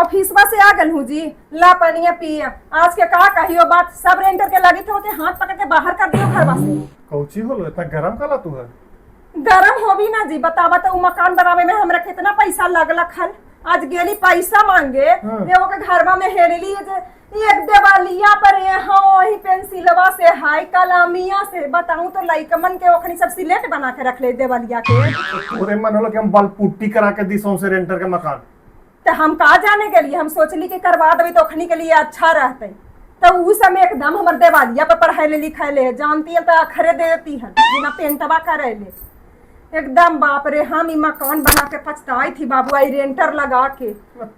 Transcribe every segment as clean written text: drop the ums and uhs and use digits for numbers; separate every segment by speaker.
Speaker 1: ऑफिसवा से आ गल हूँ जी, ला पनिया पिया। आज के का कहियो बात, सब रेंटर के लगी थे के हाथ पकड़ के बाहर कर दियो घरवा से।
Speaker 2: कौची होलो इतना गरम काला तू है?
Speaker 1: गरम होबी ना जी, बतावा तो उ मकान बनावे में हमरा कितना पैसा लगलक हल। आज गेली पैसा मांगे। एगो के घरवा में हेरली जे एक देवालिया पर यहाँ वही पेंसिलवा से हाई कलामिया से, बताऊं तो लइकमन के ओखनी सब सिलेट बना के रख ले देवालिया के।
Speaker 2: तोरे मन होलो कि हम बाल पुट्टी करा के दी सौंसे रेंटर के मकान।
Speaker 1: तो हम का जाने के लिए, हम सोचली कि करवा देबै तो ओखनी के लिए अच्छा रहते। तो उ समय एकदम हमर देवालिया पर पढ़ाई ले लिखाई ले जानती है तो अखरे दे देती है बिना पेंटवा करे ले एकदम। बाप रे, हम ई मकान बना के पछताई थी बाबू, आई रेंटर लगा के।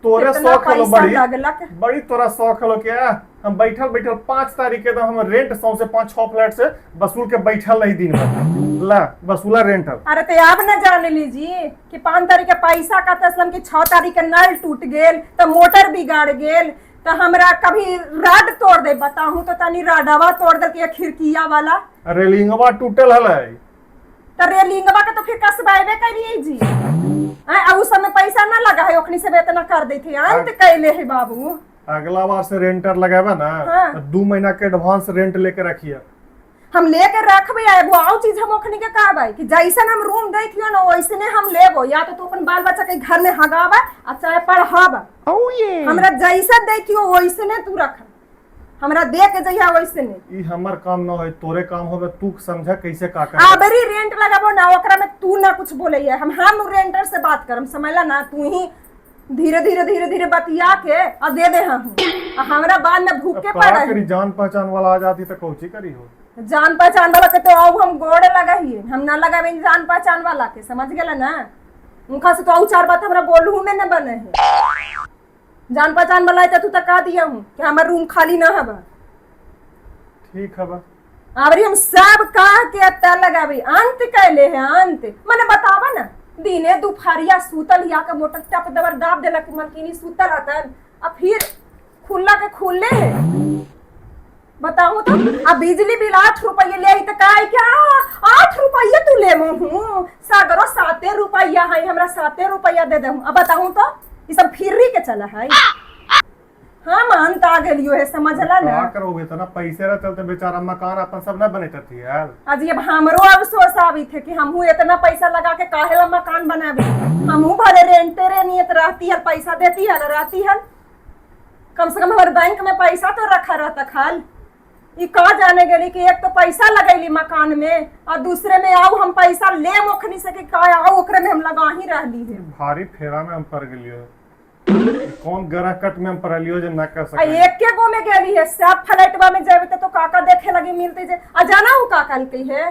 Speaker 2: तोरे
Speaker 1: कितना
Speaker 2: शौक हलो
Speaker 1: पैसा
Speaker 2: बड़ी
Speaker 1: लगलक।
Speaker 2: बड़ी तोरा शौक हलो क्या हम बैठल बैठल 5 तारीख के तो हम रेंट सौंसे 5-6 फ्लैट से वसूल के बैठल रही दिन भर, ला वसूला रेंट अब।
Speaker 1: अरे तो आप न जान लीजिए कि 5 तारीख के पैसा का तसलम कि 6 तारीख के नल टूट गेल तो मोटर बिगाड़ गेल तो हमरा कभी राड तोड़ दे, बताहूं तो तनी राडवा तोड़ दे के खिड़किया वाला।
Speaker 2: रेलिंगवा टूटल हलै।
Speaker 1: तो रेलिंगवा के तो फिर कसबाएबे करिए जी। आ उस समय पैसा ना लगा है, ओखनी से इतना कर दी थी, अंत कैले है बाबू।
Speaker 2: अगला बार से रेंटर लगाबा ना। तो 2 महीना के एडवांस रेंट लेके रखिए।
Speaker 1: हम लेके रखबे, एगो आउ चीज हम ओखनी के कहबै कि जैसन हम रूम दै थियो ना वैसने हम लेबो, या तो तू अपन बाल बच्चा के घर में हगाबा आ चाहे पढ़ाबा। हमरा जैसा दै थियो वैसने तू रख, हमरा दे के जइहा वैसने।
Speaker 2: ई हमर काम न होय, तोरे काम होबे, तू समझा कैसे का कर।
Speaker 1: आबरी रेंट लगाबो ना ओकरा में तू ना कुछ बोले है, हम रेंटर से बात करम, समझला ना? तू ही धीरे धीरे धीरे धीरे बतिया के आ दे दे हम, आ हमरा बाद में भूख के
Speaker 2: का
Speaker 1: पड़े।
Speaker 2: करी, जान पहचान वाला आ जाती तो कौची करी हो?
Speaker 1: जान पहचान वाला के तो आऊ हम गोड़ लगाइए, हम ना लगावे जान पहचान वाला के, समझ गेला ना? उनका से तो आऊ चार बात हमरा बोलहू में न बने है। जान पहचान वाला है तो तू तका दिया हूँ कि हमार रूम खाली ना हवा।
Speaker 2: ठीक है बा।
Speaker 1: अबरी हम सब कह के अत्ता लगाबी, अंत कैले है अंत। मने बतावा ना, दिने दुपहरिया सूतल या के मोटर टप दबर दाब देलक, मलकिनी सूतल हतन आ फिर खुल्ला के खुल्ले है। बताऊं तो आ बिजली बिल 8 रुपये ले आई तो का क्या 8 रुपये तू ले हूँ, सागरो 7 रुपया है, हमरा 7 रुपया दे दे। अब बताऊं तो ई सब फ्री के चला है। हम अंत आ गेलियो है, समझला ना?
Speaker 2: का करोगे, इतना पैसे रह चलते बेचारा मकान अपन सब ना बनेते थी यार।
Speaker 1: आज ये हमरो अफसोस आवी थे कि हमहू इतना पैसा लगा के काहे ला मकान बनाबी, हमहू भले रेंटे रे नियत रहती हल, पैसा देती हल रहती हल, कम से कम हमारे बैंक में पैसा तो रखा रहता खाल। ई का जाने गेली कि एक तो पैसा लगैली मकान में और दूसरे में आऊ हम पैसा ले मोखनी से कि का आऊ ओकरे में हम लगा ही रहली है।
Speaker 2: भारी फेरा में हम पड़ गेलियो, कौन ग्रह कट में हम पड़लियो जे ना कर
Speaker 1: आ
Speaker 2: सके।
Speaker 1: एके गो में गेली है, सब फ्लैटवा में जेबे तो काका देखे लगी मिलते जे आ जाना उ का कहलकै है,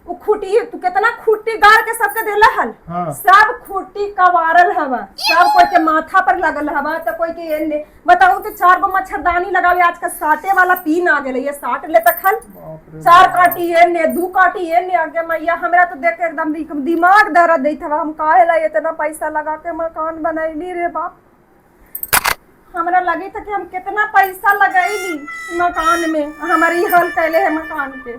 Speaker 1: उ खूटी तू कितना खूटी गाड़ के सबके देला हल। सब खूटी कवारल हवा, सब कोई के माथा पर लगल हवा तो कोई के एने। बताऊं तो 4 गो मच्छरदानी लगावे, आज का साटे वाला पीन आ गेलै ये साट ले तखन 4 काटी एने 2 काटी एने। आगे मैया हमरा तो देख के एकदम दिमाग दर्द दैत हवा, हम काहे ला इतना पैसा लगा के मकान बनैली रे बाप। हमरा लगी था कि हम कितना पैसा लगैली मकान में, हमारी हाल कैले है मकान के।